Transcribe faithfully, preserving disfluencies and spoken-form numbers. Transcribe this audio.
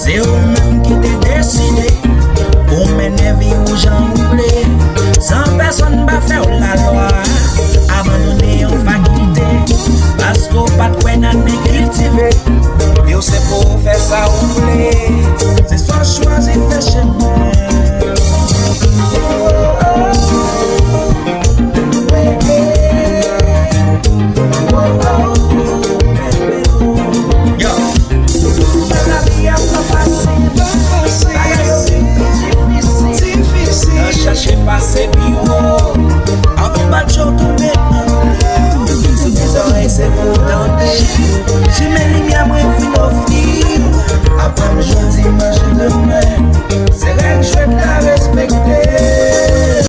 Se ou menm ki te deside pou mennen vi ou jan